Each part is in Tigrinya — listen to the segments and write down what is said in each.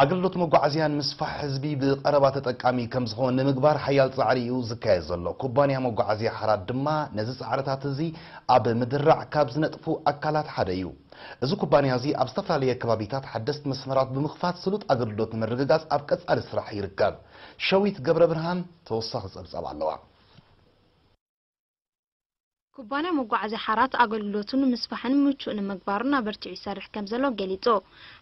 ኣገልግሎት መጓዓዝያን ምስፋሕ ህዝቢ ብቐረባ ተጠቃሚ ከም ዝኾን ንምግባር ሓያል ጻዕሪ እዩ ዝካየድ ዘሎ። ኩባንያ መጓዓዝያ ሓራት ድማ ነዚ ጻዕርታት እዚ ኣብ ምድራዕ ካብ ዝነጥፉ ኣካላት ሓደ እዩ። እዚ ኩባንያ እዚ ኣብ ዝተፈላለየ ከባቢታት ሓደስቲ መስመራት ብምኽፋት ስሉጥ ኣገልግሎት ንምርግጋጽ ኣብ ቀጻሊ ስራሕ ይርከብ። ሸዊት ገብረ ብርሃን ተወሳኺ ጸብጻብ ኣለዋ። ኩባንያ መጓዓዝያ ሓራት ኣገልግሎቱ ንምስፋሕን ምቹእ ንምግባሩን ኣበርቲዑ ይሰርሕ ከም ዘሎ ገሊጹ።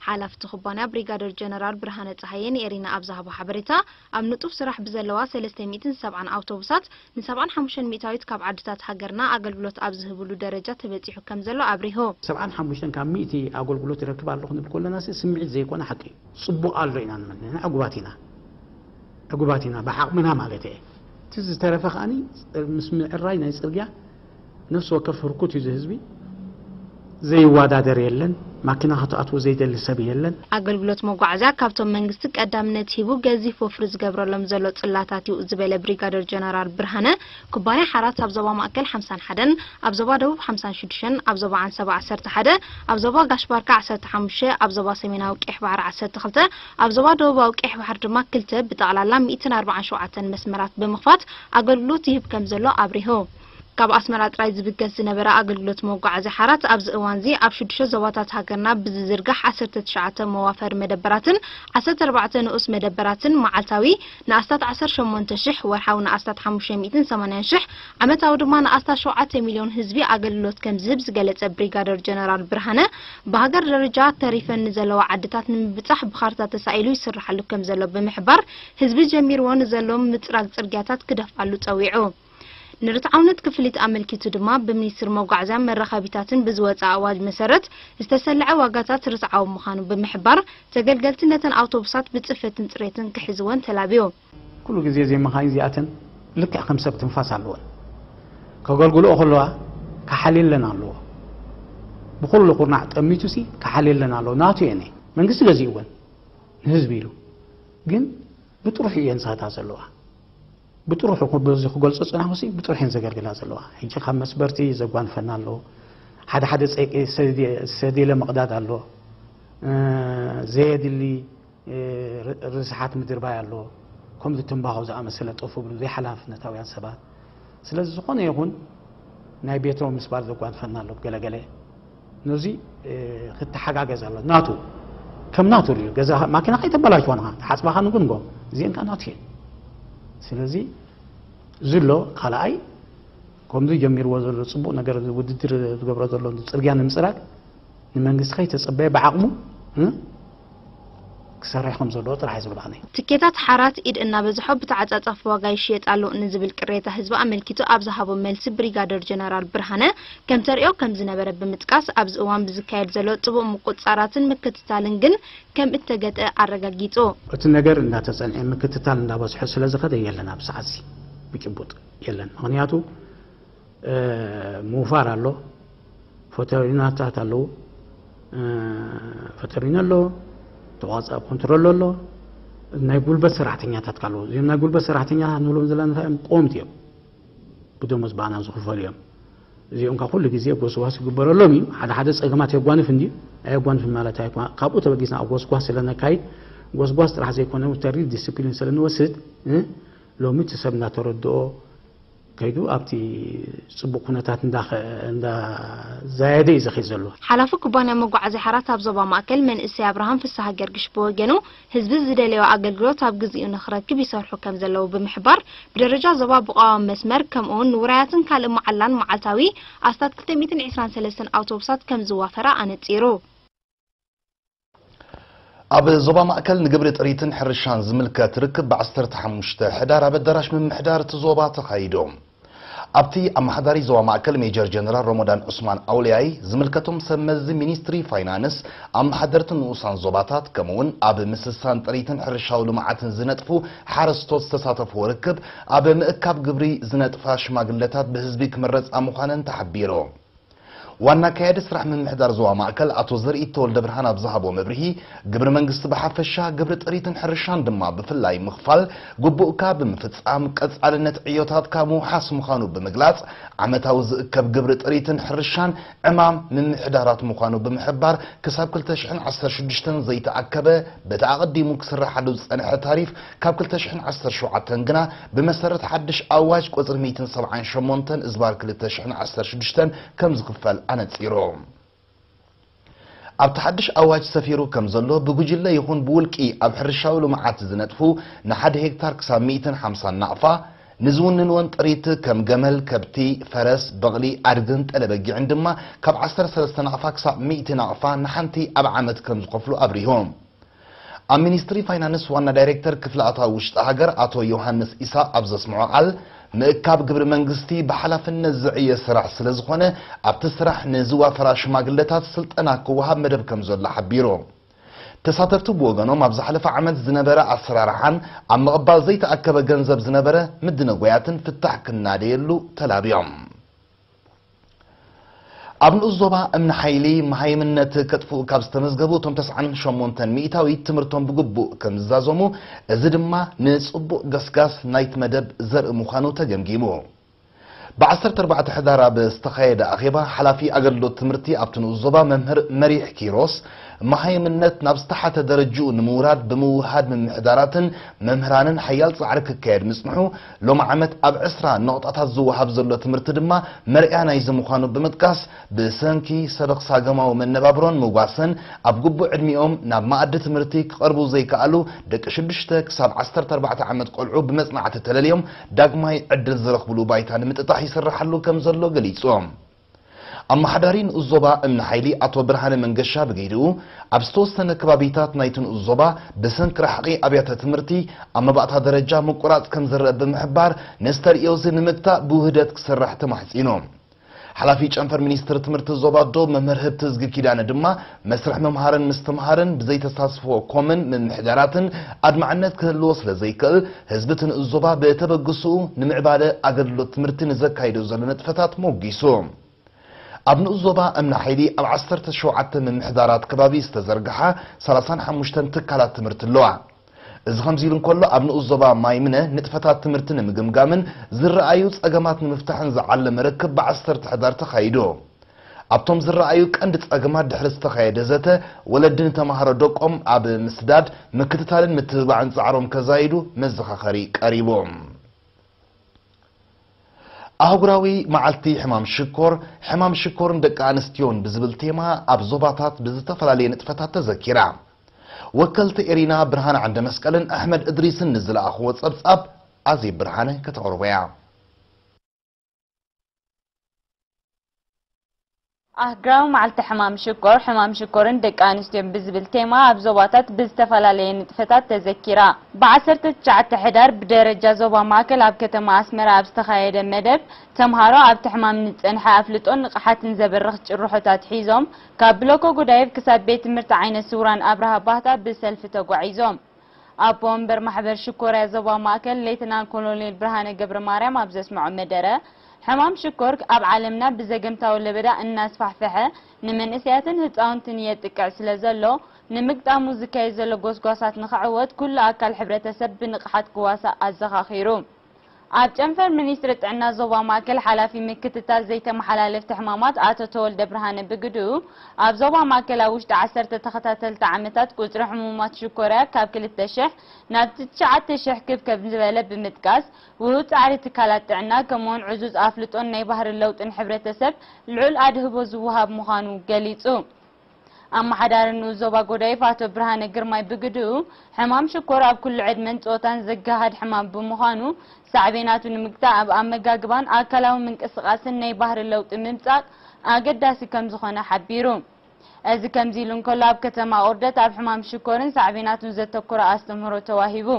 ሓላፊ እቲ ኩባንያ ብሪጋደር ጀነራል ብርሃነ ጸሃየ ንኤሪና ኣብ ዝሃቦ ሓበሬታ፣ ኣብ ንጡፍ ስራሕ ብዘለዋ ሰለስተ ሚእትን ሰብዓን ኣውቶቡሳት ንሰብዓን ሓሙሽተን ሚእታዊት ካብ ዓድታት ሃገርና ኣገልግሎት ኣብ ዝህብሉ ደረጃ ተበጺሑ ከም ዘሎ ኣብሪሁ። ሰብዓን ሓሙሽተን ካብ ሚእቲ ኣገልግሎት ይረክብ ኣለኹ ንብል ከለና ሲ ስምዒት ዘይኮነ ሓቂ እዩ። ጽቡቕ ኣሎ ኢና ንብል፣ ንሕና ዕጉባት ኢና። ዕጉባት ኢና፣ ብዓቕምና ማለት እየ። እቲ ዝተረፈ ከኣኒ ምስ ምዕራይ ናይ ጽርግያ ነፍሲ ወከፍ ህርኩት እዩ እዚ ህዝቢ። ዘይወዳደር የለን፣ ማኪና ክትኣትዎ ዘይደሊ ሰብ የለን። ኣገልግሎት መጓዓዝያ ካብቶም መንግስቲ ቀዳምነት ሂቡ ገዚፍ ወፍሪ ዝገብረሎም ዘሎ ጽላታት እዩ ዝበለ ብሪጋደር ጀነራል ብርሃነ፣ ኩባንያ ሓራት ኣብ ዞባ ማእከል ሓምሳን ሓደን፣ ኣብ ዞባ ደቡብ ሓምሳን ሽዱሽተን፣ ኣብ ዞባ ዓንሰባ ዓሰርተ ሓደ፣ ኣብ ዞባ ጋሽ ባርካ ዓሰርተ ሓሙሽተ፣ ኣብ ዞባ ሰሜናዊ ቀይሕ ባሕሪ ዓሰርተ ክልተ፣ ኣብ ዞባ ደቡባዊ ቀይሕ ባሕሪ ድማ ክልተ፣ ብጠቕላላ ሚእትን ኣርባዓን ሸውዓተን መስመራት ብምኽፋት ኣገልግሎት ይህብ ከም ዘሎ ኣብሪሁ። ካብ ኣስመራ ጥራይ ዝብገስ ዝነበረ ኣገልግሎት መጓዓዝያ ሓራት ኣብዚ እዋንዚ ኣብ ሽዱሽተ ዞባታት ሃገርና ብዝዝርጋሕ ዓሰርተ ትሽዓተ መዋፈሪ መደበራትን ዓሰርተ ኣርባዕተ ንኡስ መደበራትን መዓልታዊ ንኣስታት ዓሰርተ ሸሞንተ ሽሕ፣ ወርሓዊ ንኣስታት ሓሙሽተ ሚእትን ሰማንያን ሽሕ፣ ዓመታዊ ድማ ንኣስታት ሸውዓተ ሚልዮን ህዝቢ ኣገልግሎት ከም ዝህብ ዝገለጸ ብሪጋደር ጀነራል ብርሃነ፣ ብሃገር ደረጃ ተሪፈን ንዘለዋ ዓድታት ንምብጻሕ ብኻርታ ተሳኢሉ ይስርሓሉ ከም ዘሎ ብምሕባር፣ ህዝቢ ጀሚርዎ ንዘሎ ምጽራግ ጽርግያታት ክደፍኣሉ ጸዊዑ። ንርትዓውነት ክፍሊት ኣመልኪቱ ድማ ብሚኒስትሪ መጓዓዝያን መራኸቢታትን ብዝወፀ ኣዋጅ መሰረት ዝተሰለዐ ዋጋታት ርትዓዊ ምዃኑ ብምሕባር፣ ተገልገልቲ ነተን ኣውቶቡሳት ብፅፈትን ፅሬትን ክሕዝወን ተላብዩ። ኩሉ ግዜ እዘን መኻይን እዚኣተን ልክዕ ከም ሰብ ትንፋስ ኣለወን። ከገልግልኦ ከለዋ ክሓልየለን ኣለዎ። ብኹሉ ኩርናዕ ጠሚቱሲ ክሓልየለን ኣለዎ። ናቱ እየን፣ መንግስቲ ገዚእወን ንህዝቢ ኢሉ። ግን ብጥሩሑ እየን ዝኸዳ ዘለዋ። ብጥሩሑ እኮ በዚ ክገልጾ ጽናሕኩሲ ብጥሩሑ እየን ዘገልግላ ዘለዋ። ሕጂ ካብ መስበርቲ ዘጓንፈና ኣሎ። ሓደ ሓደ ጸይቂ ሰዲ- ሰዲለ ምቕዳድ ኣሎ። እ፣ ዘየድሊ እ፣ ር- ርስሓት ምድርባይ ኣሎ። ከምዚ ትንባኾ ዝኣመሰለ ጠፍ ብሉ ዘይሓላፍነታውያን ሰባት። ስለዚ ዝኾነ ይኹን ናይ ቤትሮ ምስባር ዘጓንፈና ኣሎ ገለገለ። ነዚ ክተሓጋገዝ ኣሎ ናቱ ከም ናቱ ሪኡ ገዛ ማኪና ከይተበላሽዋ ንኻ ሓፅባኻ ንጉንጎ እዚአን ከዓ ናቱ እየን። ስለዚ ዝሎ ካልኣይ ከምዚ ጀሚርዎ ዘሎ ፅቡቅ ነገር ውድድር ዝገብሮ ዘሎ ፅርግያ ንምፅራግ ንመንግስቲ ከይተፀበየ ብዓቕሙ እ ክሰርሕ ከም ዘለዎ ጥራሕ ዝብል ኣነ። ትኬታት ሓራት ኢድ እናበዝሖ ብተዓፃፃፊ ዋጋ ይሽየጥ ኣሎ ንዝብል ቅሬታ ህዝቢ ኣመልኪቱ ኣብ ዝሃቦ መልሲ ብሪጋደር ጀነራል ብርሃነ ከምተርእዮ ከምዝነበረ ብምጥቃስ ኣብዚ እዋን ብዝካየድ ዘሎ ጥቡቕ ምቁፅፃራትን ምክትታልን ግን ከም እተገጠ ኣረጋጊፁ። እቲ ነገር እንዳተፀንዐ ምክትታል እንዳበዝሖ ስለዝኸደ የለን ኣብዚ ሰዓት እዚ ብጭቡጥ የለን ምኽንያቱ ምውፋር ኣሎ፣ ፎተሪናታት ኣለዉ፣ ፈተሪኖ ኣሎ፣ ተቋጻ ኮንትሮሎ ኣሎ፣ ናይ ጉልበት ሰራሕተኛታት ኣለዉ። እዚኦም ናይ ጉልበት ሰራሕተኛታት ንብሎም ዘለና እንታይ እዮም? ቆምቲ እዮም። ብደሞዝ ባና ዝኽፈሉ እዮም። እዚኦም ካብ ኩሉ ግዜ ጎስጓስ ይግበረሎም እዩ። ሓደ ሓደ ጸገማት የጓንፍ እንድዩ፣ ኣየጓንፍን ማለት ኣይኮነ። ካብኡ ተበጊስና ኣብ ጎስጓስ ስለ ነካይድ፣ ጎስጓስ ጥራሕ ዘይኮነ፣ ተሪር ዲስፕሊን ስለ ንወስድ፣ እ፣ ሎሚ እቲ ሰብ እናተረድኦ፣ ከይዱ ኣብቲ ፅቡቕ ኩነታት እንዳዛየደ እዩ ዝኸይድ ዘሎ። ሓላፊ ኩባንያ መጓዓዝያ ሓራት ኣብ ዞባ ማእከል መንእሰይ ኣብርሃም ፍስሃ ገርግሽ ብወገኑ፣ ህዝቢ ዝደለዮ ኣገልግሎት ኣብ ግዚኡ ንኽረክብ ይሰርሑ ከም ዘለዉ ብምሕባር፣ ብደረጃ ዞባ ብቐዋሚ መስመር ከምኡውን ንውራያትን ካልእ መዓላን መዓልታዊ ኣስታት ክልተ ሚእትን ዕስራን ሰለስተን ኣውቶቡሳት ከም ዝዋፈራ ኣነጺሩ። ኣብ ዞባ ማእከል ንግብሪ ጥሪትን ሕርሻን ዝምልከት ርክብ ብ ዓሰርተ ሓሙሽተ ሕዳር ኣብ ኣዳራሽ ምምሕዳር እቲ ዞባ ተኻይዱ። ኣብቲ ኣመሓዳሪ ዞባ ማእከል ሜጀር ጀነራል ሮሞዳን ዑስማን ኣውልያይ ዝምልከቶም ሰብ መዚ ሚኒስትሪ ፋይናንስ፣ ኣመሓደርቲ ንኡሳን ዞባታት ከምኡውን ኣብ ምስሳን ጥሪትን ሕርሻዊ ልምዓትን ዝነጥፉ ሓረስቶት ዝተሳተፍዎ ርክብ ኣብ ምእካብ ግብሪ ዝነጥፋ ሽማግለታት ብህዝቢ ክምረፃ ምዃነን ተሓቢሩ። ዋና ኣካያዲ ስራሕ ምምሕዳር ዞባ ማእከል ኣቶ ዘርኢ ተወልደ ብርሃን ኣብ ዝሃቦ መብርሂ፣ ግብሪ መንግስቲ ብሓፈሻ፣ ግብሪ ጥሪትን ሕርሻን ድማ ብፍላይ ምኽፋል ግቡእካ ብምፍጻም ቀጻልነት ዕዮታትካ ምውሓስ ምዃኑ ብምግላጽ፣ ዓመታዊ ዝእከብ ግብሪ ጥሪትን ሕርሻን ዕማም ምምሕዳራት ምዃኑ ብምሕባር፣ ክሳብ ክልተ ሽሕን ዓሰርተ ሽዱሽተን ዘይተኣከበ፣ በቲ ኣቐዲሙ ክስረሓሉ ዝጸንሐ ታሪፍ ካብ ክልተ ሽሕን ዓሰርተ ሸውዓተን ግና ብመሰረት ሓድሽ ኣዋጅ ቁጽሪ ሚእትን ሰብዓን ሸሞንተን እዝባር ክልተ ሽሕን ዓሰርተ ሽዱሽተን ከም ዝኽፈል ኣነጺሩ። ኣብቲ ሓድሽ ኣዋጅ ሰፊሩ ከም ዘሎ፣ ብጉጅለ ይኹን ብውልቂ ኣብ ሕርሻዊ ልምዓት ዝነጥፉ ንሓደ ሄክታር ክሳብ ሚእትን ሓምሳን ናቕፋ፣ ንዝውንንወን ጥሪት ከም ገመል፣ ከብቲ፣ ፈረስ፣ በቕሊ፣ ኣድግን ጠለበጊዕን ድማ ካብ ዓሰርተ ሰለስተ ናቕፋ ክሳብ ሚእቲ ናቕፋ ንሓንቲ ኣብ ዓመት ከም ዝኸፍሉ ኣብሪሁ። ኣብ ሚኒስትሪ ፋይናንስ ዋና ዳይሬክተር ክፍሊ ኣታዊ ውሽጢ ሃገር ኣቶ ዮሃንስ ኢሳቕ ኣብ ዘስምዖ ቃል፣ ምእካብ ግብሪ መንግስቲ ብሓላፍነት ዝዕየ ስራሕ ስለ ዝኾነ፣ ኣብቲ ስራሕ ንዝዋፈራ ሽማግለታት ስልጠና ክወሃብ መደብ ከም ዘሎ ሓቢሩ። ተሳተፍቲ ብወገኖም፣ ኣብ ዝሓለፈ ዓመት ዝነበረ ኣሰራርሓን ኣብ ምቕባል ዘይተኣከበ ገንዘብ ዝነበረ ምድነጎያትን ፍታሕ ክናደየሉ ተላብዮም። ኣብ ንኡስ ዞባ እምኒ ሓይሊ መሃይምነት ከጥፍኡ ካብ ዝተመዝገቡ፣ እቶም ተስዓን ሸሞንተን ሚእታዊት ትምህርቶም ብግቡእ ከም ዝዛዘሙ፣ እዚ ድማ ንጽቡቕ ገስጋስ ናይቲ መደብ ዘርኢ ምዃኑ ተገምጊሙ። ብ ዓሰርተ ኣርባዕተ ሕዳር ኣብ ዝተኻየደ ኣኼባ፣ ሓላፊ ኣገልግሎት ትምህርቲ ኣብቲ ንኡስ ዞባ መምህር መሪሕ ኪሮስ፣ መሃይምነት ናብ ዝተሓተ ደረጅኡ ንምውራድ ብምውህሃድ ምምሕዳራትን መምህራንን ሓያል ጻዕሪ ክካየድ ምጽንሑ፣ ሎሚ ዓመት ኣብ ዕስራ ነቑጣታት ዝወሃብ ዘሎ ትምህርቲ ድማ መርኣያ ናይዚ ምዃኑ ብምጥቃስ፣ ብሰንኪ ሰበኽ ሳገማዊ መነባብሮን ምጓሰን ኣብ ግቡእ ዕድሚኦም ናብ መኣዲ ትምህርቲ ክቐርቡ ዘይከኣሉ ደቂ ሽዱሽተ ክሳብ ዓሰርተ ኣርባዕተ ዓመት ቆልዑ ብመጽናዕቲ ተለልዮም ዳግማይ ዕድል ዝረኽብሉ ባይታ ንምጥጣሕ ይስርሓሉ ከም ዘሎ ገሊጹ። ኣመሓዳሪ ንኡስ ዞባ እምኒ ሓይሊ ኣቶ ብርሃነ መንገሻ ብግሂድኡ፣ ኣብ ዝተወሰነ ከባቢታት ናይቲ ንኡስ ዞባ ብሰንኪ ርሕቂ ኣብያተ ትምህርቲ ኣብ መባእታ ደረጃ ምቁራጽ ከም ዝረአ ብምሕባር፣ ነዚ ተርእዮ እዚ ንምግታእ ብውህደት ክስራሕ ተማሕጺኑ። ሓላፊ ጨንፈር ሚኒስትሪ ትምህርቲ ዞባ ዶብ መምህር ህብትዝጊ ኪዳነ ድማ፣ መስርሕ ምምሃርን ምስትምሃርን ብዘይተሳትፎ ኮምን ምምሕዳራትን ኣድማዕነት ክህልዎ ስለ ዘይክእል፣ ህዝቢ እቲ ንኡስ ዞባ ብተበግስኡ ንምዕባለ ኣገልግሎት ትምህርቲ ንዘካይዶ ዘሎ ንጥፈታት ሞጊሱ። ኣብ ንኡስ ዞባ እምኒ ሓይሊ ኣብ ዓሰርተ ሸውዓተ ምምሕዳራት ከባቢ ዝተዘርግሓ ሰላሳን ሓሙሽተን ትካላት ትምህርቲ ኣለዋ። እዚ ከምዚ ኢሉ እንከሎ፣ ኣብ ንኡስ ዞባ ማይምነ ንጥፈታት ትምህርቲ ንምግምጋምን ዝረኣዩ ጸገማት ንምፍታሕን ዝዓለመ ርክብ ብ ዓሰርተ ሕዳር ተኻይዱ። ኣብቶም ዝረኣዩ ቀንዲ ጸገማት ድሕሪ ዝተኻየደ ዘተ፣ ወለዲ ንተማሃሮ ደቆም ኣብ ምስዳድ ምክትታልን ምትብባዕን ጻዕሮም ከዛይዱ መዘኻኸሪ ቀሪቡ። ኣህጉራዊ መዓልቲ ሕማም ሽኮር፣ ሕማም ሽኮርን ደቂ ኣንስትዮን ብዝብል ቴማ ኣብ ዞባታት ብዝተፈላለየ ንጥፈታት ተዘኪራ። ወከልቲ ኤሪና ብርሃን ዓንደ መስቀልን ኣሕመድ እድሪስን ንዝለኣኽዎ ጸብጻብ ኣዜብ ብርሃነ ከተቕርቦ እያ። ኣህግራዊ መዓልቲ ሕማም ሽኮር፣ ሕማም ሽኮርን ደቂ ኣንስትዮን ብዝብል ቴማ ኣብ ዞባታት ብዝተፈላለየ ንጥፈታት ተዘኪራ። ብ ዓሰርተ ትሽዓተ ሕዳር ብደረጃ ዞባ ማእከል ኣብ ከተማ ኣስመራ ኣብ ዝተኻየደ መደብ፣ ተምሃሮ ኣብቲ ሕማም ንዝጸንሐ ኣፍልጦን ንቕሓትን ዘበርኽ ጭርሖታት ሒዞም፣ ካብ ብሎኮ ጎዳይፍ ክሳብ ቤት ትምህርቲ ዓይነ ስውራን ኣብርሃ ባህታ ብሰልፊ ተጓዒዞም። ኣቦ ወንበር ማሕበር ሽኮርያ ዞባ ማእከል ሌተናል ኮሎኔል ብርሃነ ገብረ ማርያም ኣብ ዘስምዖ መደረ፣ ሕማም ሽኮር ኣብ ዓለምና ብዘገምታዊ ለበዳ እናስፋሕፈሐ ንመንእሰያትን ህጻውንትን የጥቅዕ ስለ ዘሎ፣ ንምግጣሙ ዝካየድ ዘሎ ጎስጓሳት ንኽዕወት ኩሉ ኣካል ሕብረተሰብ ብንቕሓት ክዋሳእ ኣዘኻኺሩ። ኣብ ጨንፈር ሚኒስትሪ ጥዕና ዞባ ማእከል ሓላፊ ምክትታል ዘይተመሓላለፍቲ ሕማማት ኣቶ ተወልደ ብርሃነ ብግድኡ፣ ኣብ ዞባ ማእከል ኣብ ውሽጢ ዓሰርተ ተኸታተልቲ ዓመታት ቁጽሪ ሕሙማት ሽኮርያ ካብ ክልተ ሽሕ ናብ ትሽዓተ ሽሕ ክብ ከም ዝበለ ብምጥቃስ፣ ውሁድ ጻዕሪ ትካላት ጥዕና ከምኡውን ዕዙዝ ኣፍልጦን ናይ ባህሪ ለውጥን ሕብረተሰብ ልዑል ኣድህቦ ዝወሃብ ምዃኑ ገሊጹ። ኣመሓዳሪ ንኡስ ዞባ ጎዳይፍ ኣቶ ብርሃነ ግርማይ ብግድኡ፣ ሕማም ሽኮር ኣብ ኩሉ ዕድመን ጾታን ዘገሃድ ሕማም ብምዃኑ፣ ሳዕቤናቱ ንምግታእ ኣብ ኣመጋግባን ኣካላዊ ምንቅስቓስን ናይ ባህሪ ለውጢ ምምጻእ ኣገዳሲ ከም ዝኾነ ሓቢሩ። እዚ ከምዚ ኢሉ እንከሎ፣ ኣብ ከተማ ኦርደት ኣብ ሕማም ሽኮርን ሳዕቤናቱን ዘተኮረ ኣስተምህሮ ተዋሂቡ።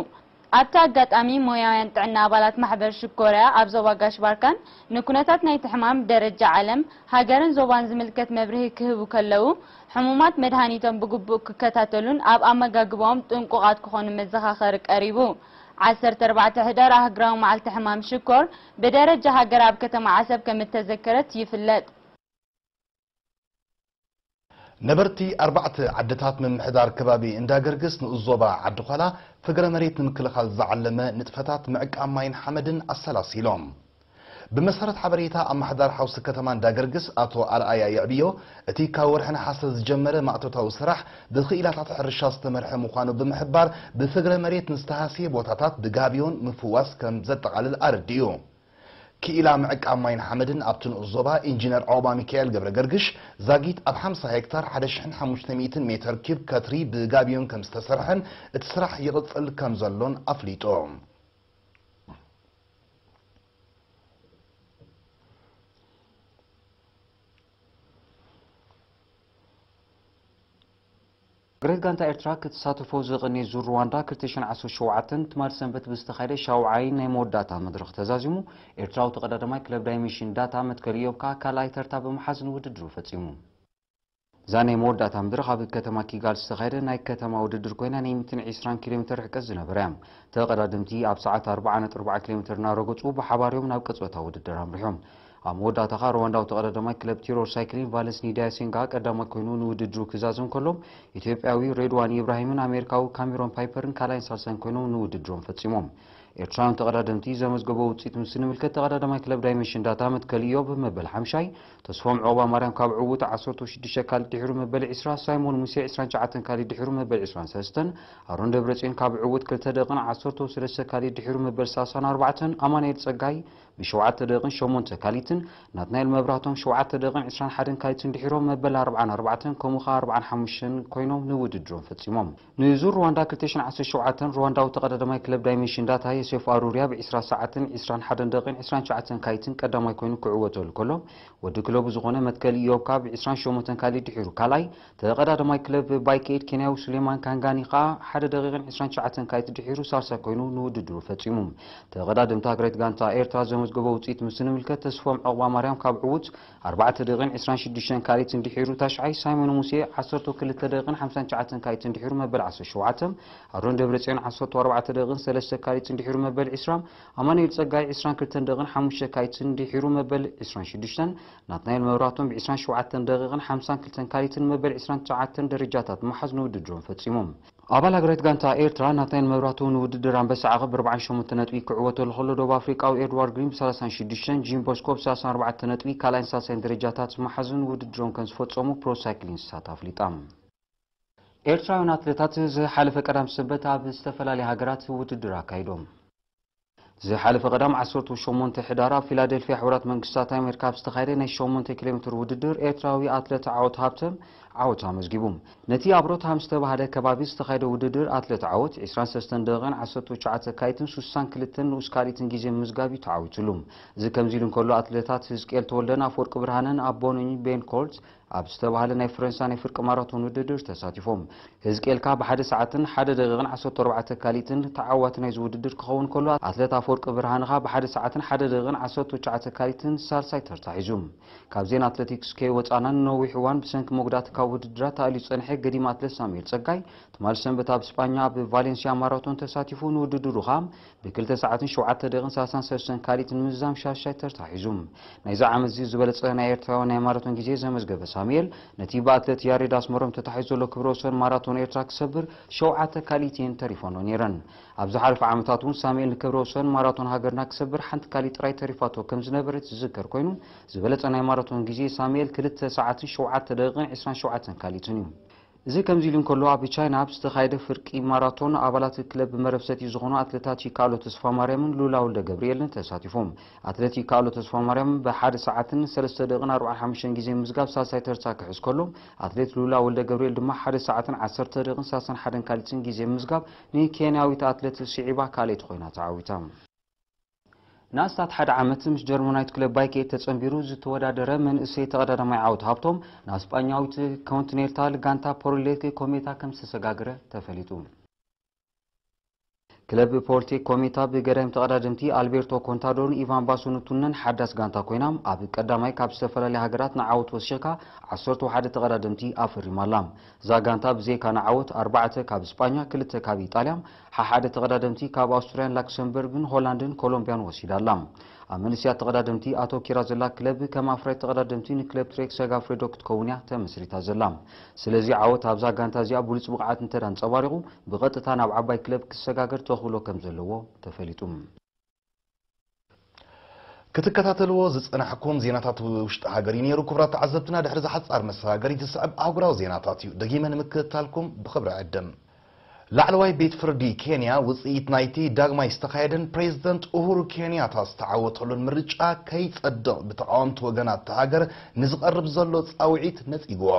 ኣብቲ ኣጋጣሚ፣ ሞያውያን ጥዕና ኣባላት ማሕበር ሽኮርያ ኣብ ዞባ ጋሽ ባርካን ንኩነታት ናይቲ ሕማም ብደረጃ ዓለም፣ ሃገርን ዞባን ዝምልከት መብርሂ ክህቡ ከለዉ፣ ሕሙማት መድሃኒቶም ብግቡእ ክከታተሉን ኣብ ኣመጋግባኦም ጥንቁቓት ክኾኑ መዘኻኸሪ ቀሪቡ። ዓሰርተ ኣርባዕተ ሕዳር ኣህግራዊ መዓልቲ ሕማም ሽኮር ብደረጃ ሃገር ኣብ ከተማ ዓሰብ ከም እተዘከረት ይፍለጥ። ነበርቲ ኣርባዕተ ዓድታት ምምሕዳር ከባቢ እንዳገርግስ ንኡስ ዞባ ዓዲ ዃላ ፍግረ መሬት ንምክልኻል ዝዓለመ ንጥፈታት ምዕቃብ ማይን ሓመድን ኣሰላሲሎም። ብመሰረት ሓበሬታ ኣመሓዳሪ ሓውሲ ከተማ እንዳገርግስ ኣቶ ኣርኣያ የዕብዮ፣ እቲ ካብ ወርሒ ነሓሰ ዝጀመረ ማእቶታዊ ስራሕ ብክኢላታት ሕርሻ ዝተመርሐ ምዃኑ ብምሕባር፣ ብፍግረ መሬት ንዝተሃስየ ቦታታት ብጋቢዮን ምፍዋስ ከም ዘጠቓልል ኣረዲኡ። ክኢላ ምዕቃብ ማይን ሓመድን ኣብቲ ንኡስ ዞባ ኢንጂነር ዖባ ሚካኤል ገብረ ገርግሽ፣ ዛጊት ኣብ ሓምሳ ሄክታር ሓደ ሽሕን ሓሙሽተ ሚእትን ሜተር ኪዩብ ከትሪ ብጋቢዮን ከም ዝተሰርሐን እቲ ስራሕ ይቕጽል ከም ዘሎን ኣፍሊጡ። እግሬት ጋንታ ኤርትራ ክትሳተፎ ዝቕኒ ዙር ሩዋንዳ ክልተ ሽሕን ዓሰርተ ሸውዓተን ትማል ሰንበት ብዝተኻየደ ሻውዓይ ናይ መወዳእታ መድረኽ ተዛዚሙ። ኤርትራዊ ተቐዳዳማይ ክለብ ዳይሜንሽን ዳታ መትከል ኢዮብ ከኣ ካልኣይ ተርታ ብምሓዝ ንውድድሩ ፈጺሙ። እዛ ናይ መወዳእታ መድረኽ ኣብ ከተማ ኪጋል ዝተኻየደ ናይ ከተማ ውድድር ኮይና ናይ ሚእትን ዕስራን ኪሎ ሜተር ርሕቀት ዝነበረ እያ። ተቐዳደምቲ ኣብ ሰዓት ኣርብዓ ነጥቢ ኣርባዓ ኪሎ ሜተር እናረገጹ ብሓባር እዮም ናብ ቀጽበታ ውድድር ኣምሪሖም። ኣብ መወዳእታ ከኣ ሩዋንዳዊ ተቐዳዳማይ ክለብ ቲሮር ሳይክሊን ቫለንስ ኒዳያ ሴንጋ ቀዳማይ ኮይኑ ንውድድሩ ክዛዘም ከሎ፣ ኢትዮጵያዊ ሬድዋን ኢብራሂምን ኣሜሪካዊ ካሜሮን ፓይፐርን ካልኣይን ሳልሳይን ኮይኖም ንውድድሮም ፈጺሞም። ኤርትራውያን ተቐዳደምቲ ዘመዝገቦ ውጽኢት ምስ ንምልከት፣ ተቐዳዳማይ ክለብ ዳይሜንሽን ዳታ መትከል ኢዮብ መበል ሓምሻይ፣ ተስፎም ዑቕባ ማርያም ካብ ዕዉት ዓሰርተ ሽዱሽተ ካልድ ድሒሩ መበል ዕስራ፣ ሳይሞን ሙሴ ዕስራን ትሽዓተን ካልድ ድሒሩ መበል ዕስራን ሰለስተን፣ ኣሮን ደብረጽዮን ካብ ዕዉት ክልተ ደቂቕን ዓሰርተ ሰለስተ ካልድ ድሒሩ መበል ሰላሳን ኣርባዕተን፣ ኣማኑኤል ጸጋይ ብሸውዓተ ደቂቕን ሸሞንተ ካልትን፣ ናትናኤል መብራህቶም ሸውዓተ ደቂቕን ዕስራን ሓደን ካልትን ድሒሮም መበል ኣርብዓን ኣርባዕተን ከምኡ ኸኣ ኣርብዓን ሓሙሽተን ኮይኖም ንውድድሮም ፈጺሞም። ንዙር ሩዋንዳ ክልተ ሽሕን ዓሰርተ ሸውዓተን ሩዋንዳዊ ተቐዳዳማይ ክለብ ዳይሜንሽን ዳታ ዮሴፍ ኣሩርያ ብዕስራ ሰዓትን ዕስራን ሓደን ደቂቕን ዕስራን ትሽዓተን ካልትን ቀዳማይ ኮይኑ ክዕወተሉ ከሎ፣ ወዲ ክለቡ ዝኾነ መትከል ኢዮብ ከኣ ብዕስራን ሸሞንተን ካልድ ድሒሩ ካልኣይ፣ ተቐዳዳማይ ክለብ ባይክ ኤይድ ኬንያዊ ሱሌማን ካንጋኒ ኸኣ ሓደ ደቂቕን ዕስራን ትሽዓተን ካልት ድሒሩ ሳልሳይ ኮይኑ ንውድድሩ ፈጺሙ። ተቐዳደምቲ ሃገራዊት ጋንታ ኤርትራ ዘመዝገቦ ውጽኢት ምስ ንምልከት፣ ተስፎም ዑቕባ ማርያም ካብ ዕዉት ኣርባዕተ ደቂቕን ዕስራን ሽዱሽተን ካልትን ድሒሩ ታሽዓይ፣ ሳይሞን ሙሴ ዓሰርተ ክልተ ደቂቕን ሓምሳን ትሽዓተን ካልትን ድሒሩ መበል ዓሰርተ ሸውዓተ፣ ኣሮን ደብረጽዮን ዓሰርተ ኣርባዕተ ደቂቕን ሰለስተ ካልትን ድሒሩ መበል ዕስራ፣ ኣማኑኤል ጸጋይ ዕስራን ክልተን ደቂቕን ሓሙሽተ ካልትን ድሒሩ መበል ዕስራን ሽዱሽተን፣ ናትናኤል መብራህቶም ብዕስራን ሸውዓተን ደቂቕን ሓምሳን ክልተን ካልትን መበል ዕስራን ትሽዓተን ደረጃታት ብምሓዝ ንውድድሮም ፈጺሞም። ኣባል ሃገራዊት ጋንታ ኤርትራ ናትናኤል መብራህቱ ንውድድር ኣንበሳ ዓቐብ ብኣርብዓን ሸሞንተን ነጥቢ ክዕወተሉ ከሎ፣ ደቡብ ኣፍሪቃዊ ኤድዋርድ ግሪን ብሰላሳን ሽዱሽተን፣ ጂም ቦስኮ ብሰላሳን ኣርባዕተን ነጥቢ ካልኣይን ሳልሳይን ደረጃታት ምሓዝን ውድድሮም ከም ዝፈጸሙ ፕሮ ሳይክሊን ስታት ኣፍሊጣ። ኤርትራውያን ኣትሌታት ዝሓለፈ ቀዳም ሰንበት ኣብ ዝተፈላለያ ሃገራት ውድድር ኣካይዶም። ዝሓለፈ ቀዳም ዓሰርተ ሸሞንተ ሕዳር ኣብ ፊላደልፊያ ሕቡራት መንግስታት ኣሜሪካ ኣብ ዝተኻየደ ናይ ሸሞንተ ኪሎ ሜትር ውድድር ኤርትራዊ ኣትሌት ዓወት ሃብተ ዓወት ኣመዝጊቡ። ነቲ ኣብ ሮትሃም ዝተባህለ ከባቢ ዝተኻየደ ውድድር ኣትሌት ዓወት ዕስራን ሰለስተን ደቂቕን ዓሰርተ ትሽዓተ ካልትን ሱሳን ክልተን ንኡስ ካልትን ግዜ ምምዝጋብ እዩ ተዓዊትሉ። እዚ ከምዚ ኢሉ እንከሎ ኣትሌታት ህዝቅኤል ተወልደን ኣፈወርቂ ብርሃነን ኣብ ቦኖኝ ቤን ኮርት ኣብ ዝተባህለ ናይ ፈረንሳ ናይ ፍርቂ ማራቶን ውድድር ተሳቲፎም። ህዝቅኤልካ ብሓደ ሰዓትን ሓደ ደቂቕን ዓሰርተ ኣርባዕተ ካልትን ተዓዋቲ ናይዚ ውድድር ክኸውን ከሎ፣ ኣትሌት ኣፈወርቂ ብርሃንኻ ብሓደ ሰዓትን ሓደ ደቂቕን ዓሰርተ ትሽዓተ ካልትን ሳልሳይ ተርታ ሒዙ። ካብ ዜና ኣትሌቲክስ ከይወጻና፣ ንነዊሕ እዋን ብሰንኪ መጉዳእቲ ካብ ውድድራት ተኣልዩ ዝጸንሐ ገዲም ኣትሌት ሳሙኤል ጸጋይ፣ ትማል ሰንበት ኣብ ስጳኛ ኣብ ቫሌንሲያ ማራቶን ተሳቲፉ፣ ንውድድሩ ኸኣ ብክልተ ሰዓትን ሸውዓተ ደቂቕን ሰላሳን ሰለስተን ካልትን ምዝዛም ሻሻይ ተርታ ሒዙ። ናይዚ ዓመት እዚ ዝበለጸ ናይ ኤርትራውያን ናይ ማራቶን ግዜ ዘመዝገበ ሳሙኤል፣ ነቲ ብኣትሌት ያሬድ ኣስመሮም ተታሒዙ ዘሎ ክብረ ወሰን ማራቶን ኤርትራ ክሰብር ሸውዓተ ካልኢት እየን ተሪፈኖ ነይረን። ኣብ ዝሓለፈ ዓመታት እውን ሳሙኤል ንክብረ ወሰን ማራቶን ሃገርና ክሰብር ሓንቲ ካልኢት ጥራይ ተሪፋቶ ከም ዝነበረት ዝዝከር ኮይኑ፣ ዝበለጸ ናይ ማራቶን ግዜ ሳሙኤል ክልተ ሰዓትን ሸውዓተ ደቂቕን ዕስራን ሸውዓተን ካልኢትን እዩ። እዚ ከምዚ ኢሉ እንከሎ፣ ኣብ ቻይና ኣብ ዝተኻየደ ፍርቂ ማራቶን ኣባላት ክለብ መረብ ሰቲ ዝኾኑ ኣትሌታት ይከኣሎ ተስፋማርያምን ሉላ ወልደ ገብርኤልን ተሳቲፎም። ኣትሌት ይከኣሎ ተስፋማርያም ብሓደ ሰዓትን ሰለስተ ደቂቕን ኣርባዓን ሓሙሽተን ግዜ ምዝጋብ ሳልሳይ ተርታ ክሕዝ ከሎ፣ ኣትሌት ሉላ ወልደ ገብርኤል ድማ ሓደ ሰዓትን ዓሰርተ ደቂቕን ሰላሳን ሓደን ካልትን ግዜ ምዝጋብ ንኬንያዊት ኣትሌት ስዒባ ካልኣይቲ ኮይና ተዓዊታ። ንኣስታት ሓደ ዓመት ምስ ጀርመናዊት ክለብ ባይክ ኤይድ ተጸንቢሩ ዝተወዳደረ መንእሰይ ተቐዳዳማይ ዓወት ሃብቶም፣ ናብ ስጳኛዊት ኮንቲኔንታል ጋንታ ፖርቴሌክ ኮሜታ ከም ዝተሰጋገረ ተፈሊጡ። ክለብ ፖርቴሌክ ኮሜታ ብገዳይም ተቐዳደምቲ ኣልቤርቶ ኮንታዶን ኢቫን ባሶኑቱነን ሓዳስ ጋንታ ኮይና፣ ኣብ ቀዳማይ ካብ ዝተፈላለያ ሃገራት ንዓወት ወሲኽካ ዓሰርተ ሓደ ተቐዳደምቲ ኣፈሪማ ኣላ። እዛ ጋንታ ብዘይካ ንዓወት፣ ኣርባዕተ ካብ ስጳኛ፣ ክልተ ካብ ኢጣልያ፣ ሓሓደ ተቐዳደምቲ ካብ ኣውስትርያን ላክሰምበርግን ሆላንድን ኮሎምብያን ወሲዳ ኣላ። ኣብ መንእሰያት ተቐዳደምቲ ኣተኪራ ዘላ ክለብ፣ ከም ኣፍራይት ተቐዳደምቲ ንክለብ ትሬክ ሰጋፍሬዶ ክትከውን እያ ተመስሪታ ዘላ። ስለዚ ዓወት ኣብዛ ጋንታ እዚኣ ብሉጽ ብቕዓት እንተ ኣንጸባሪቑ፣ ብቐጥታ ናብ ዓባይ ክለብ ክሰጋገር ተኽእሎ ከም ዘለዎ ተፈሊጡ። ክትከታተልዎ ዝጸናሕኩም ዜናታት ውሽጢ ሃገር እዩ ነይሩ። ክቡራት ተዓዘብትና፣ ድሕሪ ዝሓጻር መሰጋገሪ ዝስዕብ ኣህጉራዊ ዜናታት እዩ። ደጊመ ንምክትታልኩም ብኽብሪ ዕድም። ላዕለዋይ ቤት ፍርዲ ኬንያ ውጽኢት ናይቲ ዳግማይ ዝተኻየደን ፕሬዝደንት ኡሁሩ ኬንያታ ዝተዓወተሉን ምርጫ ከይጸድቕ ብተቓወምቲ ወገናት እታ ሃገር ንዝቐርብ ዘሎ ጻውዒት ነጺግዎ።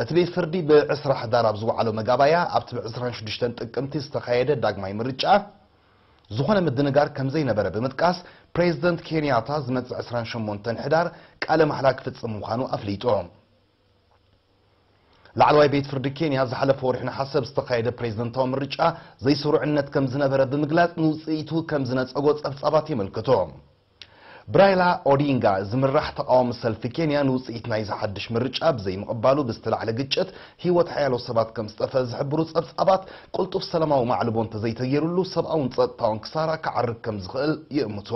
እቲ ቤት ፍርዲ ብ ዕስራ ሕዳር ኣብ ዝወዓሎ መጋባያ፣ ኣብቲ ብ ዕስራን ሽዱሽተን ጥቅምቲ ዝተኻየደ ዳግማይ ምርጫ ዝኾነ ምድንጋር ከም ዘይነበረ ብምጥቃስ፣ ፕሬዝደንት ኬንያታ ዝመጽእ ዕስራን ሸሞንተን ሕዳር ቃለ ማሕላ ክፍጽም ምዃኑ ኣፍሊጡ። ላዕለዋይ ቤት ፍርዲ ኬንያ ዝሓለፈ ወርሒ ነሓሰ ኣብ ዝተኻየደ ፕሬዝደንታዊ ምርጫ ዘይስሩዕነት ከም ዝነበረ ብምግላጽ፣ ንውጽኢቱ ከም ዝነጸጎ ጸብጻባት የመልክቱ። ብራይላ ኦዲንጋ ዝምራሕ ተቓዋሚ ሰልፊ ኬንያ ንውጽኢት ናይዚ ሓድሽ ምርጫ ብዘይምቕባሉ ብዝተላዕለ ግጭት ህይወት ሓያሎ ሰባት ከም ዝጠፍአ ዝሕብሩ ጸብጻባት፣ ቅልጡፍ ሰላማዊ ማዕልቦ እንተዘይተገይሩሉ ሰብኣውን ጸጥታውን ክሳራ ክዓርግ ከም ዝኽእል ይእምቱ።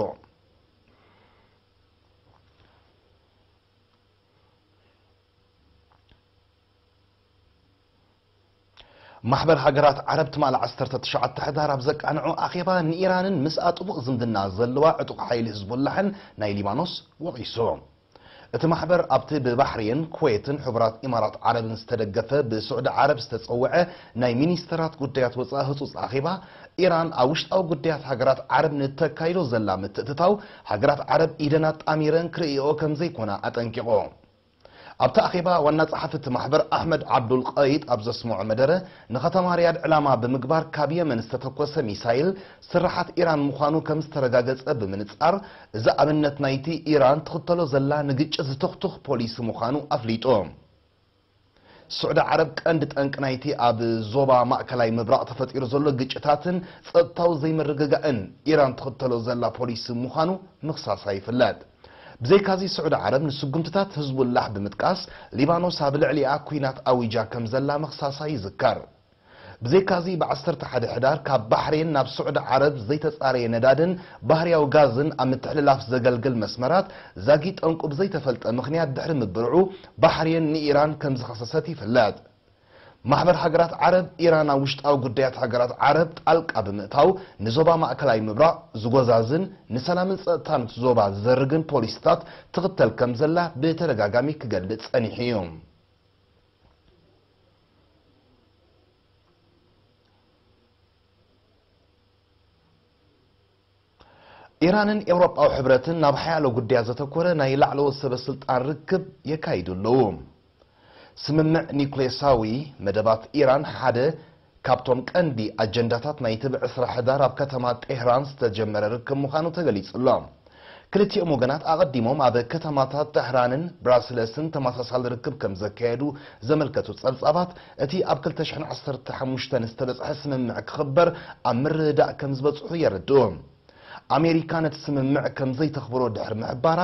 ማሕበር ሃገራት ዓረብ ትማሊ ዓሰርተ ትሽዓተ ሕዳር ኣብ ዘቃንዖ ኣኼባ፣ ንኢራንን ምስኣ ጥቡቕ ዝምድና ዘለዋ ዕጡቕ ሓይሊ ህዝቡላሕን ናይ ሊባኖስ ወቒሱ። እቲ ማሕበር ኣብቲ ብባሕሬን፣ ኩዌትን ሕቡራት ኢማራት ዓረብን ዝተደገፈ ብስዑዲ ዓረብ ዝተጸውዐ ናይ ሚኒስተራት ጉዳያት ወጻኢ ህጹጽ ኣኼባ፣ ኢራን ኣብ ውሽጣዊ ጉዳያት ሃገራት ዓረብ ንተካይዶ ዘላ ምትእትታው፣ ሃገራት ዓረብ ኢደን ኣጣሚረን ክርእይኦ ከም ዘይኮና ኣጠንቂቑ። ኣብቲ ኣኼባ ዋና ጸሓፊ እቲ ማሕበር ኣሕመድ ዓብዱል ቀይድ ኣብ ዘስምዖ መደረ፣ ንኸተማ ሪያድ ዕላማ ብምግባር ካብ የመን ዝተተኮሰ ሚሳይል ስርሓት ኢራን ምዃኑ ከም ዝተረጋገጸ ብምንጻር፣ እዚ ኣብነት ናይቲ ኢራን ትኽተሎ ዘላ ንግጭት ዝቱኽቱኽ ፖሊሲ ምዃኑ ኣፍሊጡ። ስዑዲ ዓረብ ቀንዲ ጠንቂ ናይቲ ኣብ ዞባ ማእከላይ ምብራቕ ተፈጢሩ ዘሎ ግጭታትን ጸጥታዊ ዘይምርግጋእን ኢራን ትኽተሎ ዘላ ፖሊሲ ምዃኑ ምኽሳሳ ይፍለጥ። ብዘይካዚ፣ ስዑዲ ዓረብ ንስጉምትታት ህዝቡላህ ብምጥቃስ፣ ሊባኖስ ኣብ ልዕሊኣ ኲናት ኣዊጃ ከም ዘላ ምኽሳሳ ይዝከር። ብዘይካዚ፣ ብ ዓሰርተ ሓደ ሕዳር ካብ ባሕሬን ናብ ስዑዲ ዓረብ ዘይተጻረየ ነዳድን ባህርያዊ ጋዝን ኣብ ምትሕልላፍ ዘገልግል መስመራት ዛጊ ጠንቁ ብዘይተፈልጠ ምኽንያት ድሕሪ ምብርዑ፣ ባሕሬን ንኢራን ከም ዝኸሰሰት ይፍለጥ። ማሕበር ሃገራት ዓረብ፣ ኢራን ኣብ ውሽጣዊ ጉዳያት ሃገራት ዓረብ ጣልቃ ብምእታው፣ ንዞባ ማእከላይ ምብራቕ ዝጎዛዝን ንሰላምን ጸጥታን እቲ ዞባ ዝዘርግን ፖሊሲታት ትኽተል ከም ዘላ ብተደጋጋሚ ክገልጽ ጸኒሑ እዩ። ኢራንን ኤውሮጳዊ ሕብረትን ናብ ሓያሎ ጉዳያት ዘተኮረ ናይ ላዕለዎት ሰበ ስልጣን ርክብ የካይዱ ኣለዉ። ስምምዕ ኒውክሌሳዊ መደባት ኢራን ሓደ ካብቶም ቀንዲ ኣጀንዳታት ናይቲ ብ ዕስራ ሕዳር ኣብ ከተማ ጤህራን ዝተጀመረ ርክብ ምዃኑ ተገሊጹ ኣሎ። ክልቲኦም ወገናት ኣቐዲሞም ኣብ ከተማታት ጤህራንን ብራስለስን ተመሳሳሊ ርክብ ከም ዘካየዱ ዘመልከቱ ጸብጻባት፣ እቲ ኣብ ክልተ ሽሕን ዓሰርተ ሓሙሽተን ዝተበጽሐ ስምምዕ ክኽበር ኣብ ምርድዳእ ከም ዝበጽሑ የረድኡ። ኣሜሪካ ነቲ ስምምዕ ከም ዘይተኽብሮ ድሕሪ ምሕባራ፣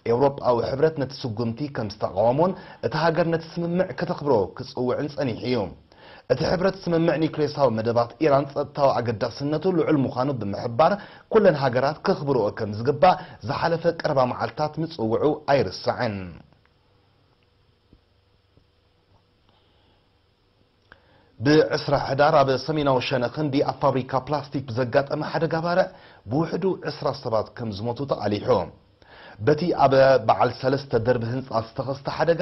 ኤውሮጳዊ ሕብረት ነቲ ስጉምቲ ከም ዝተቓወሞን እታ ሃገር ነቲ ስምምዕ ከተኽብሮ ክጽውዕን ጸኒሑ እዩ። እቲ ሕብረት፣ ስምምዕ ኒውክሌሳዊ መደባት ኢራን ጸጥታዊ ኣገዳስነቱ ልዑል ምዃኑ ብምሕባር፣ ኩለን ሃገራት ከኽብርኦ ከም ዝግባእ ዝሓለፈ ቀረባ መዓልታት ምጽውዑ ኣይርሳዕን። ብ ዕስራ ሕዳር ኣብ ሰሜናዊ ሸነኽ ህንዲ ኣብ ፋብሪካ ፕላስቲክ ብዘጋጠመ ሓደጋ ባርዕ ብውሕዱ ዕስራ ሰባት ከም ዝሞቱ ተቓሊሑ። በቲ ኣብ በዓል ሰለስተ ደርቢ ህንጻ ዝተኸስተ ሓደጋ፣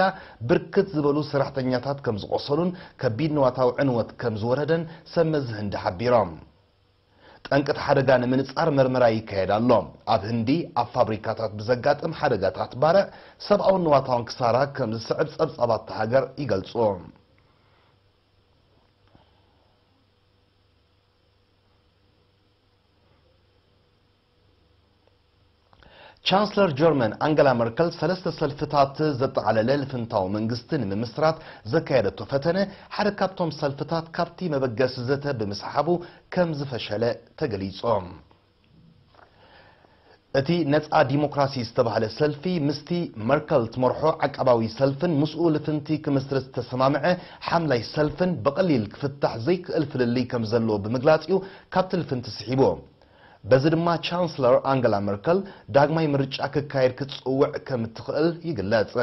ብርክት ዝበሉ ሰራሕተኛታት ከም ዝቖሰሉን ከቢድ ንዋታዊ ዕንወት ከም ዝወረደን ሰብ መዚ ህንዲ ሓቢሮም። ጠንቂ እቲ ሓደጋ ንምንጻር መርመራ ይካየድ ኣሎ። ኣብ ህንዲ ኣብ ፋብሪካታት ብዘጋጥም ሓደጋታት ባርዕ ሰብኣውን ንዋታውን ክሳራ ከም ዝስዕብ ጸብጻባት እታ ሃገር ይገልጹ። ቻንስለር ጀርመን ኣንገላ መርከል ሰለስተ ሰልፍታት ዘጠቓለለ ልፍንታዊ መንግስቲ ንምምስራት ዘካየደቶ ፈተነ፣ ሓደ ካብቶም ሰልፍታት ካብቲ መበገሲ ዘተ ብምስሓቡ ከም ዝፈሸለ ተገሊጹ። እቲ ነጻ ዲሞክራሲ ዝተባህለ ሰልፊ፣ ምስቲ መርከል ትመርሖ ዓቃባዊ ሰልፍን ምስኡ ልፍንቲ ክምስርት ዝተሰማምዐ ሓምላይ ሰልፍን ብቐሊል ክፍታሕ ዘይክእል ፍልልይ ከም ዘለዎ ብምግላጽ እዩ ካብቲ ልፍንቲ ስሒቡ። በዚ ድማ ቻንስለር ኣንገላ መርከል ዳግማይ ምርጫ ክካየድ ክትጽውዕ ከም እትኽእል ይግለጽ።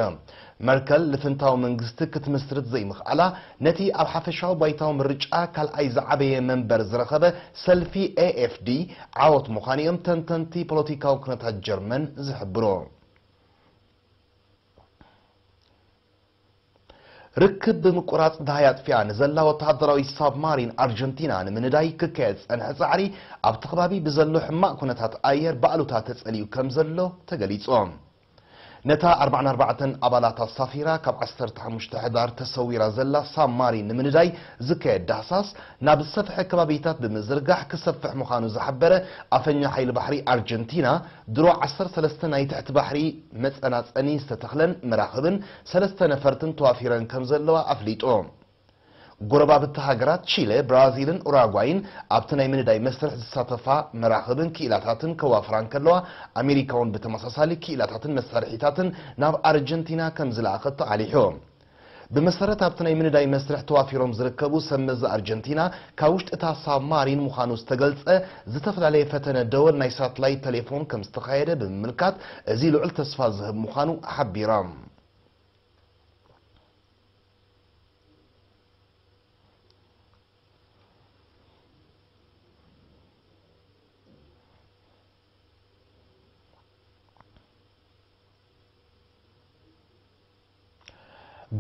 መርከል ልፍንታዊ መንግስቲ ክትምስርት ዘይምኽኣላ፣ ነቲ ኣብ ሓፈሻዊ ባይታዊ ምርጫ ካልኣይ ዝዓበየ መንበር ዝረኸበ ሰልፊ ኤ ኤፍ ዲ ዓወት ምዃኑ እዮም ተንተንቲ ፖለቲካዊ ኩነታት ጀርመን ዝሕብሩ። ርክብ ብምቁራጽ ደሃይ ኣጥፊኣ ንዘላ ወተሃደራዊ ሳብማሪን ኣርጀንቲና ንምንዳይ ክካየድ ዝጸንሐ ጻዕሪ ኣብቲ ከባቢ ብዘሎ ሕማቕ ኩነታት ኣየር ብኣሉታ ተጸልዩ ከም ዘሎ ተገሊጹ። ነታ ኣርባዓን ኣርባዕተን ኣባላት ኣሳፊራ ካብ ዓሰርተ ሓሙሽተ ሕዳር ተሰዊራ ዘላ ሳብማሪን ንምንዳይ ዝካየድ ዳህሳስ ናብ ዝሰፍሐ ከባቢታት ብምዝርጋሕ ክሰፍሕ ምዃኑ ዝሓበረ ኣፈኛ ሓይሊ ባሕሪ ኣርጀንቲና፣ ድሮ ዓሰርተ ሰለስተ ናይ ትሕቲ ባሕሪ መጸናጸኒ ዝተተኽለን መራኽብን ሰለስተ ነፈርትን ተዋፊረን ከም ዘለዋ ኣፍሊጡ። ጎረባብቲ ሃገራት ቺለ፣ ብራዚልን ኡራጓይን ኣብቲ ናይ ምንዳይ መስርሕ ዝሳተፋ መራኽብን ክኢላታትን ከዋፍራ እንከለዋ፣ ኣሜሪካ እውን ብተመሳሳሊ ክኢላታትን መሳርሒታትን ናብ ኣርጀንቲና ከም ዝለኣኸት ተቓሊሑ። ብመሰረት ኣብቲ ናይ ምንዳይ መስርሕ ተዋፊሮም ዝርከቡ ሰብ መዚ ኣርጀንቲና፣ ካብ ውሽጢ እታ ሳብማሪን ምዃኑ ዝተገልጸ ዝተፈላለየ ፈተነ ደወል ናይ ሳትላይት ቴሌፎን ከም ዝተኻየደ ብምምልካት፣ እዚ ልዑል ተስፋ ዝህብ ምዃኑ ሓቢሮም።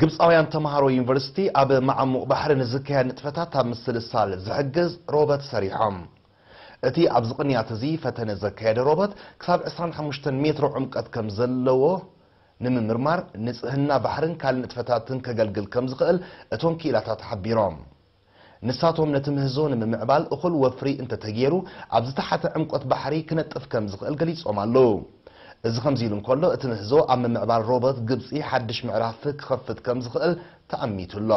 ግብጻውያን ተምሃሮ ዩኒቨርሲቲ ኣብ መዓሙቕ ባሕሪ ንዝካየድ ንጥፈታት ኣብ ምስልሳል ዝሕግዝ ሮበት ሰሪሖም። እቲ ኣብዚ ቅንያት እዚ ፈተነ ዘካየደ ሮበት ክሳብ ዕስራን ሓሙሽተን ሜትሮ ዕምቀት ከም ዘለዎ ንምምርማር፣ ንጽህና ባሕርን ካልእ ንጥፈታትን ከገልግል ከም ዝኽእል እቶም ክኢላታት ሓቢሮም። ንሳቶም ነቲ ምህዞ ንምምዕባል እኹል ወፍሪ እንተተገይሩ፣ ኣብ ዝተሓተ ዕምቆት ባሕሪ ክነጥፍ ከም ዝኽእል ገሊጾም ኣለዉ። እዚ ከምዚ ኢሉ እንከሎ፣ እቲ ምህዞ ኣብ ምምዕባል ሮቦት ግብጺ ሓድሽ ምዕራፍ ክኸፍት ከም ዝኽእል ተኣሚቱ ኣሎ።